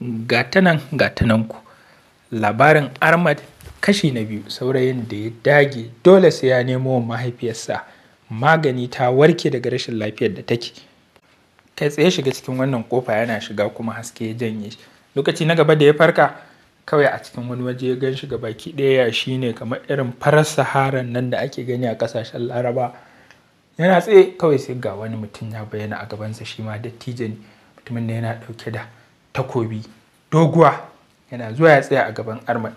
Gatanan gatananku labarin Ahmad kashi na biyu, saurayin da ya dage dole sai ya nemo wa mahaifiyarsa magani ta warke daga rashin lafiyar da take. Kai tsaye shiga cikin wannan kofa, yana shiga kuma haske ya janye shi. Lokaci na gaba da ya farka, kawai a cikin wani waje ya gan shi baki ɗaya yashi ne, kamar irin farar saharan nan da ake gani a ƙasashen Laraba. Yana tsaye kawai sai ga wani mutum ya bayyana a gabansa, shi ma dattijo ne. Mutumin da yana ɗauke da takobi doguwa, yana zuwa ya tsaya a gaban Ahmad.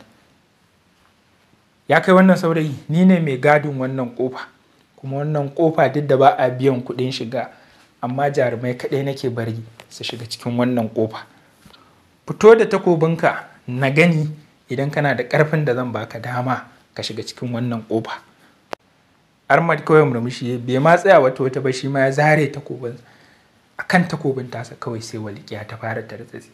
"Ya kai wannan saurayi, ni ne mai gadin wannan kofa, kuma wannan kofa duk da ba a biyan kuɗin shiga, amma jarumai kaɗai nake bari su shiga cikin wannan kofa. Fito da takobinka na gani idan kana da ƙarfin da zan baka dama ka shiga cikin wannan kofa." Ahmad kawai murmushi, bai ma tsaya wata wata ba, shi ma ya zare takobin. Akan takobin tasa kawai sai walƙiya ta fara tartsatsi.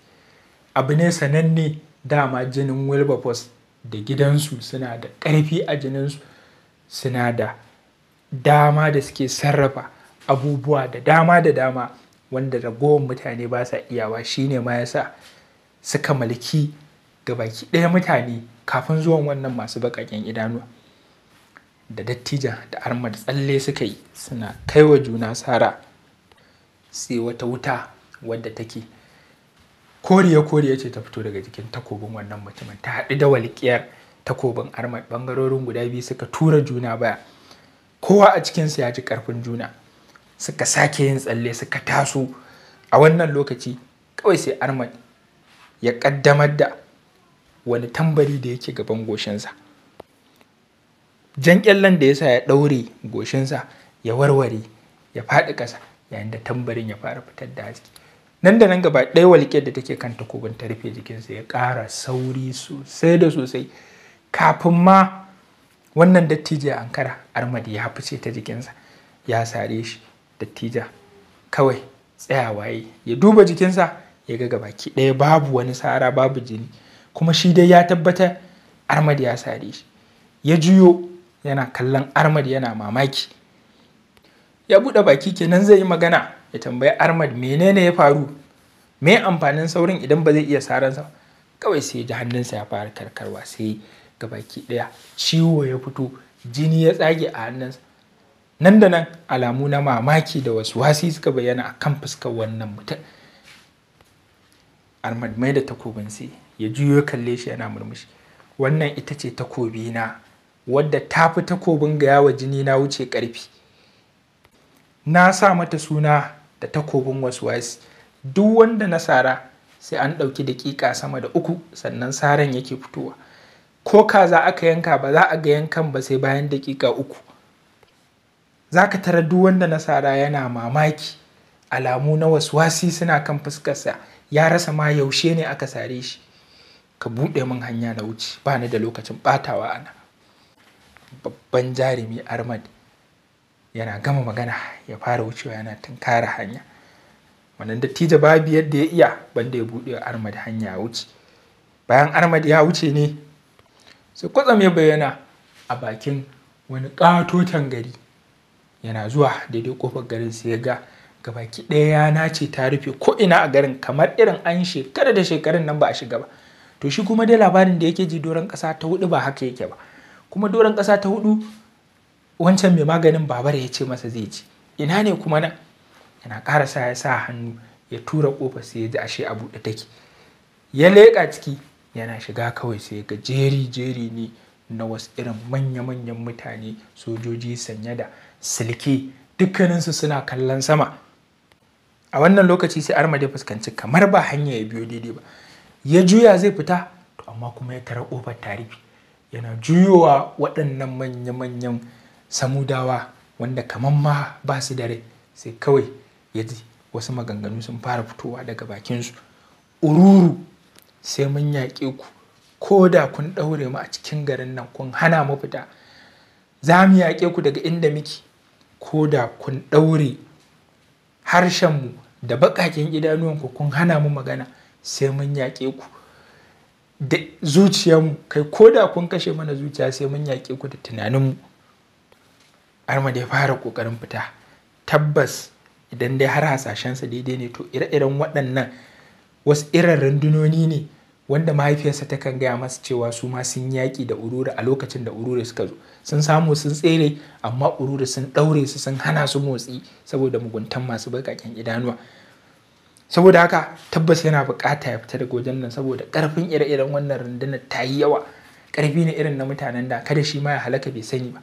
Abu ne sananne dama, jinin Wilberforce da gidansu suna da ƙarfi a jininsu, suna da dama da suke sarrafa abubuwa da dama da dama wanda ragowar mutane ba sa iyawa. Shine ma yasa suka mulki gabaki ɗaya mutane kafin zuwan wannan masu baƙaƙen idanuwa. Da dattijan da Ahmad tsalle suka yi suna kaiwa juna sara, sai wata wuta wadda take koriya koriya ce ta fito daga jikin takobin wannan mutumin, ta haɗu da walƙiyar takobin Ahmad. Ɓangarorin guda biyu suka tura juna baya, kowa a cikinsu ya ji ƙarfin juna. Suka sake yin tsalle suka taso. A wannan lokaci kawai sai Ahmad ya ƙaddamar da wani tambari da yake gaban goshinsa. Jan ƙyallen da ya sa ya ɗaure goshinsa ya warware ya faɗi ƙasa, yayin da tambarin ya fara fitar da haske. Nan da nan gaba ɗaya walƙiyar da take kan takobin ta rufe jikinsa. Ya ƙara sauri sosai da sosai. Kafin ma wannan dattijo ya ankara, Ahmad ya fice ta jikinsa ya sare shi. Dattijo kawai tsayawa ya duba jikinsa, ya ga gabaki ɗaya babu wani sara, babu jini, kuma shi dai ya tabbatar Ahmad ya sare shi. Ya juyo yana kallon Ahmad yana mamaki. Ya buɗe baki kenan zai yi magana ya tambayi Ahmad menene ya faru, me amfanin saurin idan ba zai iya saransa. Kawai sai ji hannunsa ya fara karkarwa, sai gabaki ɗaya ciwo ya fito, jini ya tsage a hannunsa. Nan da nan alamu na mamaki da wasu wasi suka bayyana a kan fuskar wannan mutum. Ahmad mai da takobin sai ya juyo kalle shi yana murmushi. "Wannan ita ce takobi na wadda ta fi takobin ga yawa jini na wuce ƙarfi. Na sa mata suna da takobin waswasi. Duk wanda na sara sai an ɗauki daƙiƙa sama da 3 sannan saran yake fitowa. Ko kaza aka yanka, ba za a ga yankan ba sai bayan daƙiƙa 3. Za ka tara duk wanda na sara yana mamaki, alamu na waswasi suna kan fuskarsa, ya rasa ma yaushe ne aka sare shi. Ka buɗe min hanya na wuce, ba ni da lokacin ɓatawa ana." Babban jarumi Ahmad yana gama magana ya fara wucewa yana tunkara hanya. Wannan dattijo babu yadda ya iya banda ya buɗe wa Ahmad hanya ya wuce. Bayan Ahmad ya wuce ne sai kwatsam ya bayyana a bakin wani ƙatoton gari. Yana zuwa daidai ƙofar garin sai ya ga gabaki ɗaya yana ce ta rufe ko ina a garin, kamar irin an shekara da shekarun nan ba a shiga ba. To shi kuma dai labarin da yake ji doron ƙasa ta hudu ba haka yake ba. Kuma doron ƙasa ta hudu wancan mai maganin babar ya ce masa zai ci, ina ne kuma nan? Yana ƙarasa ya sa hannu ya tura ƙofa, sai ya ji ashe a buɗe take. Ya leƙa ciki, yana shiga kawai sai ga jeri jeri ne na wasu irin manya-manyan mutane, sojoji sanye da silke, dukkaninsu suna kallon sama. A wannan lokaci sai Ahmad ya fuskanci kamar ba hanya ya biyo daidai ba. Ya juya zai fita, to amma kuma ya tara ƙofar ta rufe. Yana juyowa, waɗannan manya-manyan samudawa wanda kamar ma ba su da rai, sai kawai ya ji wasu maganganu sun fara fitowa daga bakinsu: "Ururu, sai mun yaƙe ku, ko da kun ɗaure mu a cikin garin nan kun hana mu fita, za mu yaƙe ku daga inda muke. Ko da kun ɗaure harshenmu da baƙaƙen idanuwanku kun hana mu magana, sai mun yaƙe ku da zuciyarmu. Kai, ko da kun kashe mana zuciya, sai mun yaƙe ku da tunaninmu." Ahmad ya fara ƙoƙarin fita. Tabbas idan dai har hasashensa daidai ne, to ire-iren waɗannan Wasu irin rundunoni ne wanda mahaifiyarsa takan gaya masa cewa su ma sun yaƙi da Ururu a lokacin da Ururu suka zo. Sun samu sun tsere, amma Ururu sun ɗaure su, sun hana su motsi saboda muguntan masu baƙaƙen idanuwa. Saboda haka tabbas yana buƙata ya fita daga wajen nan, saboda ƙarfin ire-iren wannan rundunar ta yi yawa. Ƙarfi ne irin na mutanen da, kada shi ma ya halaka bai sani ba.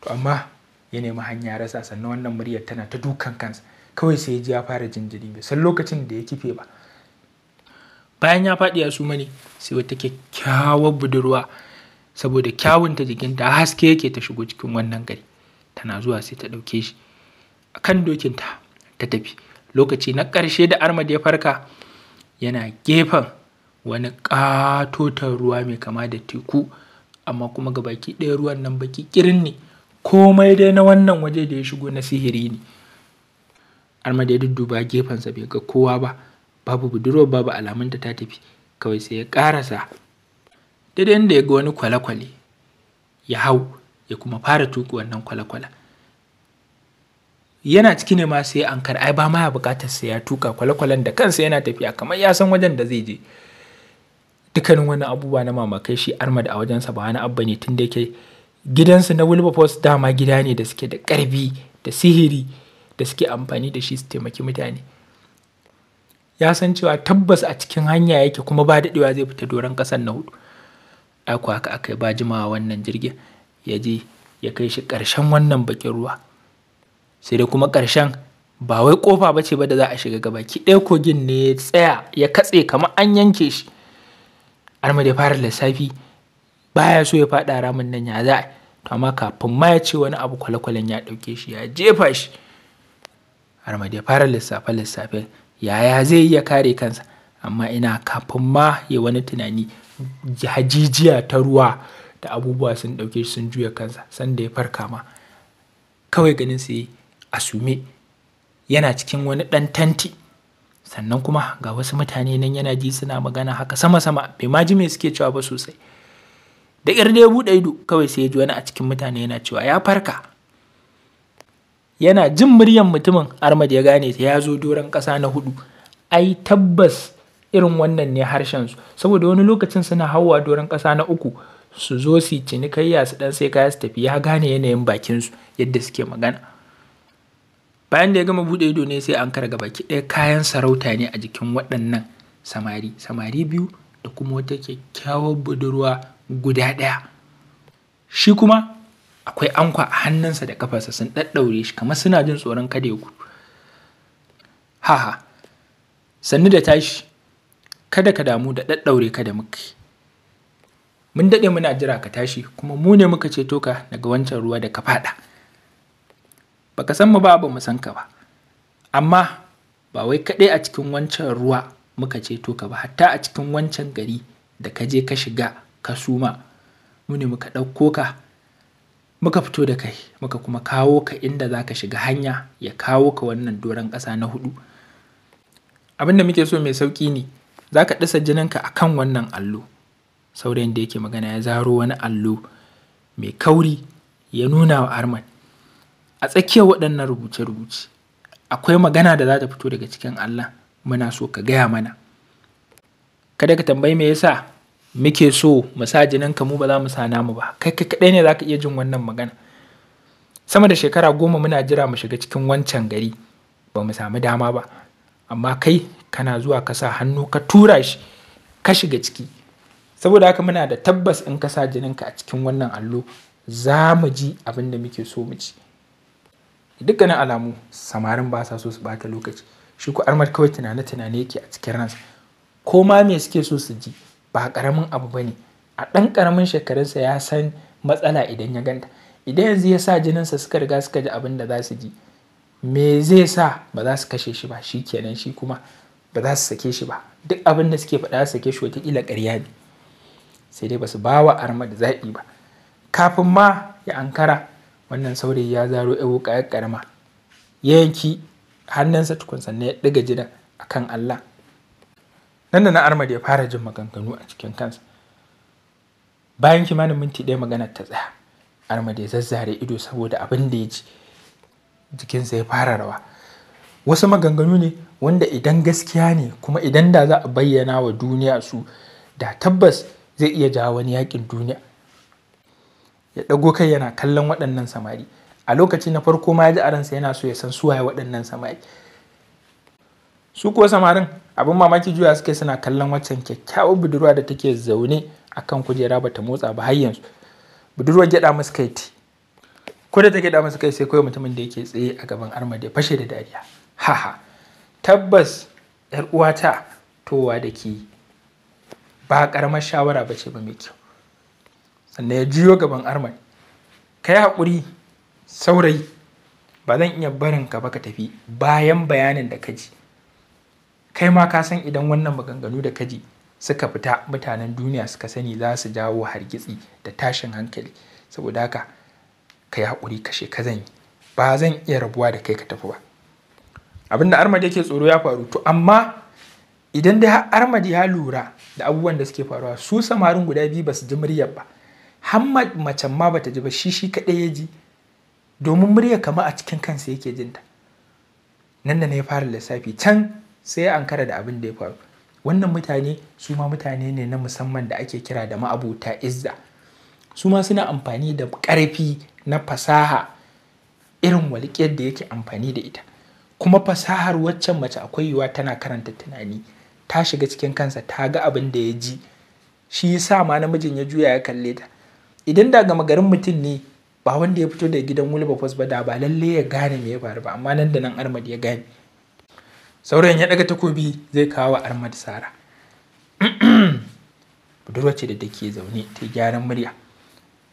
To amma ya nemi hanya rasa, sannan wannan muryar tana ta dukan kansa. Kawai sai ya ji ya fara jinjiri, bai san lokacin da ya kife ba. Bayan ya faɗi ya suma ne, sai wata kyakkyawar budurwa, saboda kyawunta jikinta haske yake, ta shigo cikin wannan gari. Tana zuwa sai ta ɗauke shi a kan dokinta ta tafi. Lokaci na ƙarshe da Ahmad ya farka, yana gefen wani ƙatoton ruwa mai kama da teku, amma kuma gabaki ɗaya ruwan nan baƙi ƙirin ne. Komai dai na wannan waje da ya shigo na sihiri ne. Ahmad ya dudduba gefensa bai ga kowa ba, babu budurwar, babu alamunta ta tafi. Kawai sai ya ƙarasa daidai inda ya ga wani kwale-kwale, ya hau ya kuma fara tuƙa wannan kwale-kwalen. Yana ciki ne ma sai ankara, ai ba ma ya buƙatar sai ya tuƙa kwale-kwalen, da kansa yana tafiya kamar ya san wajen da zai je. Dukkanin wani abubuwa na mamakai shi Ahmad a wajensa ba wani abu ne, tun da yake gidansu na Wilberforce dama gida ne da suke da ƙarfi da sihiri da suke amfani da shi su taimaki mutane. Ya san cewa tabbas a cikin hanya yake, kuma ba daɗewa zai fita doron ƙasar na hudu. Ai kuwa haka aka yi, ba jimawa wannan jirgin ya je ya kai shi ƙarshen wannan baƙin ruwa. Sai dai kuma ƙarshen ba wai ƙofa ba ce ba da za a shiga, gabaki ɗaya kogin ne ya tsaya ya katse kamar an yanke shi. Ahmad ya fara lissafi, baya so ya faɗa ramin nan, ya za a. To amma kafin ma ya ce wani abu, kwale-kwalen ya ɗauke shi ya jefa shi. Ahmad ya fara lissafe-lissafe yaya zai iya kare kansa, amma ina, kafin ma ya wani tunani, hajijiya ta ruwa da abubuwa sun ɗauke shi sun juya kansa. Sanda ya farka ma, kawai ganin sai a sume yana cikin wani ɗan tanti. Sannan kuma ga wasu mutane nan yana ji suna magana haka sama-sama, bai ma ji me suke cewa ba sosai. Da ƙyar da ya buɗe ido, kawai sai ya ji wani a cikin mutane yana cewa ya farka. Yana jin muryan mutumin, Ahmad ya gane ta, ya zo doron ƙasa na hudu. Ai tabbas irin wannan ne harshen su, saboda wani lokacin suna hawa doron ƙasa na uku su zo su cinikayya, su ɗan sai kaya su tafi. Ya gane yanayin bakin su yadda suke magana. Bayan da ya gama buɗe ido ne sai an kara gabaki ɗaya kayan sarauta ne a jikin waɗannan samari, samari biyu da kuma wata kyakkyawar budurwa guda ɗaya. Shi kuma akwai ankwa a hannunsa da kafarsa, sun ɗaɗɗaure shi kamar suna jin tsoron kada ya gudu. Haha, sannu da tashi, kada ka damu da ɗaɗɗaure ka da muka. Mun daɗe muna jira ka tashi, kuma mu ne muka ceto ka daga wancan ruwa da ka faɗa. Baka san mu ba, ba mu san ka ba. Amma ba wai kaɗai a cikin wancan ruwa muka ceto ka ba, hatta a cikin wancan gari da ka je ka shiga ka suma, mu ne muka ɗauko ka, muka fito da kai, muka kuma kawo ka inda za ka shiga hanya ya kawo ka wannan doron ƙasa na hudu. Abin da muke so mai sauƙi ne, za ka ɗasa jininka a kan wannan allo. Saurayin da yake magana ya zaro wani allo mai kauri ya nuna wa Ahmad. A tsakiyar waɗannan rubuce-rubuce akwai magana da za ta fito daga cikin allon, muna so ka gaya mana. Kada ka tambayi me yasa muke so mu sa jininka, mu ba za mu sa namu ba. Kai kaɗai ne za ka iya jin wannan magana. Sama da shekara 10 muna jira mu shiga cikin wancan gari, ba mu samu dama ba. Amma kai kana zuwa ka sa hannu ka tura shi ka shiga ciki. Saboda haka muna da tabbas in ka sa jininka a cikin wannan allo, za mu ji abin da muke so mu ci. Dukkanin alamu samarin ba sa so su ɓata lokaci. Shi ko Ahmad kawai tunane-tunane yake a cikin ransa. Ko ma me suke so su ji ba ƙaramin abu ba ne. A ɗan ƙaramin shekarunsa ya san matsala idan ya ganta. Idan yanzu ya sa jininsa suka riga suka ji abin da za su ji, me zai sa ba za su kashe shi ba? Shi kenan, shi kuma ba za su sake shi ba. Duk abin da suke faɗa su sake shi wataƙila ƙarya ne. Sai dai ba su ba wa Ahmad zaɓi ba. Kafin ma ya ankara, wannan saurayi ya zaro ƴar wuƙa ƴar ƙarama, ya yanki hannunsa tukun, sannan ya ɗiga jinin a kan allon. Nan da nan Ahmad ya fara jin maganganu a cikin kansa. Bayan kimanin minti 1 maganar ta tsaya. Ahmad ya zazzare ido saboda abin da ya ji. Jikinsa ya fara rawa. Wasu maganganu ne wanda idan gaskiya ne, kuma idan da za a bayyana wa duniya su, da tabbas zai iya jawo wani yakin duniya. Ya ɗago kai yana kallon waɗannan samari. A lokaci na farko ma ya ji a ransa yana so ya san su waye waɗannan samari. Su kuwa samarin abin mamaki juya suke suna kallon waccan kyakkyawar budurwa da take zaune akan kujera bata motsa ba har yanzu. Budurwar gyaɗa musu kai ti. Ko da ta gyaɗa musu kai sai kawai mutumin da yake tsaye a gaban Ahmad ya fashe da dariya. Haha, tabbas ‘yar uwata towa da ke ba ƙaramar shawara ba ce ba mai kyau. Sannan ya juyo gaban Ahmad. Ka yi haƙuri saurayi, ba zan iya barin ka ba ka tafi bayan bayanin da ka ji. Kai ma ka san idan wannan maganganu da ka ji suka fita mutanen duniya suka sani za su jawo hargitsi da tashin hankali. Saboda haka ka yi haƙuri kashe ka zan yi, ba zan iya rabuwa da kai ka tafi ba. Abin da Ahmad yake tsoro ya faru. To amma idan dai har Ahmad ya lura da abubuwan da suke faruwa, su samarin guda biyu ba su ji muryar ba, har macen ma bata ji ba, shi kaɗai ya ji, domin muryar kama a cikin kansa yake jinta. Nan da na ya fara lissafi can sai ya ankara da abin da ya faru. Wannan mutane su ma mutane ne na musamman da ake kira da ma'abota izza. Su ma suna amfani da ƙarfi na fasaha irin walƙiyar da yake amfani da ita. Kuma fasahar waccan mace akwai yiwuwa tana karanta tunani, ta shiga cikin kansa ta ga abin da ya ji. Shi yasa ma namijin ya juya ya kalle ta. Idan da gama garin mutum ne ba wanda ya fito daga gidan Wilberforce ba, da ba lalle ya gane me ya faru ba, amma nan da nan Ahmad ya gane. Saurayin ya ɗaga takobi zai kawo Ahmad sara. Budurwa ce da take zaune ta gyaran murya.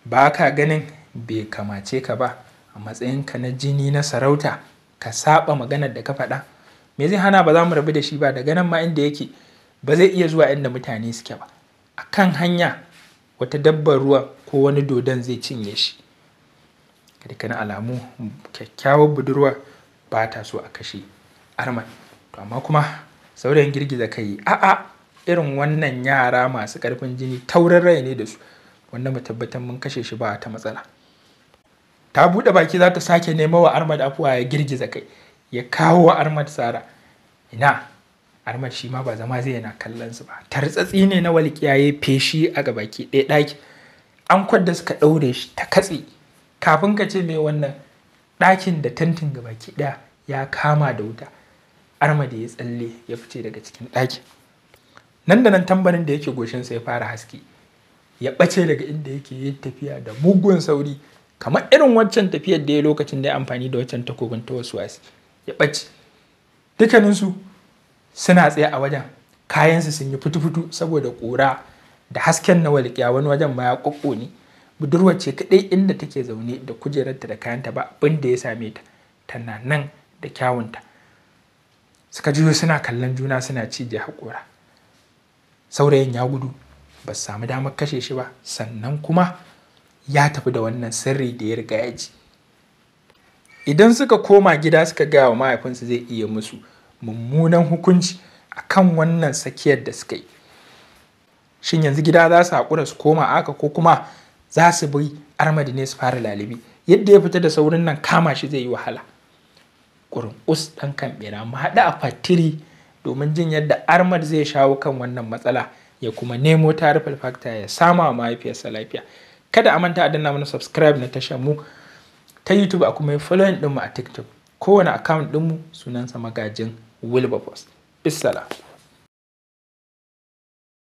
Ba ka ganin bai kamace ka ba a matsayinka na jini na sarauta ka saba maganar da ka faɗa? Me zai hana ba za mu rabu da shi ba? Daga nan ma inda yake ba zai iya zuwa inda mutane suke ba. A kan hanya wata dabbar ruwa ko wani dodon zai cinye shi. Dukkanin alamu kyakkyawar budurwa ba ta so a kashe Ahmad. To amma kuma saurayin girgiza kai, a'a, irin wannan yara masu ƙarfin jini taurin rai ne da su, wanda mu tabbatar mun kashe shi ba ta matsala. Ta buɗe baki za ta sake nemo wa Ahmad afuwa, ya girgiza kai ya kawo wa Ahmad sara. Ina Ahmad shi ma ba zama zai yana kallon su ba. Tartsatsi ne na walƙiya ya feshi a gabaki ɗaya ɗaki. An kwadda suka ɗaure shi ta katse. Kafin ka ce mai wannan ɗakin da tentin gabaki ɗaya ya kama da wuta. Ahmad ya tsalle ya fice daga cikin ɗakin. Nan da nan tambarin da yake goshinsa ya fara haske. Ya ɓace daga inda yake yin tafiya da mugun sauri, kamar irin waccan tafiyar da ya lokacin da ya amfani da waccan takobin ta wasu wasi. Ya ɓace. Dukkaninsu suna tsaye a wajen, kayansu sun yi fitu-fitu saboda ƙura da hasken na walƙiya, wani wajen ma ya ƙoƙƙone. Budurwar ce kaɗai inda take zaune da kujerarta da kayanta ba abin da ya same ta, tana nan da kyawunta. Suka juyo suna kallon juna suna cije haƙora. Saurayin ya gudu, ba su samu damar kashe shi ba, sannan kuma ya tafi da wannan sirri da ya riga ya ji. Idan suka koma gida suka gaya wa mahaifinsu zai iya musu mummunan hukunci akan wannan sakiyar da suka yi. Shin yanzu gida za su haƙura su koma aka, ko kuma za su bi Ahmad ne su fara lalibi? Yadda ya fita da saurin nan kama shi zai yi wahala. Ƙurunƙus ɗan kan ɓera, mu haɗu a fatiri domin jin yadda Ahmad zai shawo kan wannan matsala ya kuma nemo tarifin factor ya sama wa mahaifiyarsa lafiya. Kada a manta a danna mana subscribe na tashar mu ta YouTube, a kuma yi following ɗinmu a TikTok. Kowane account ɗinmu sunansa Magajin Wilberforce. Bissalam.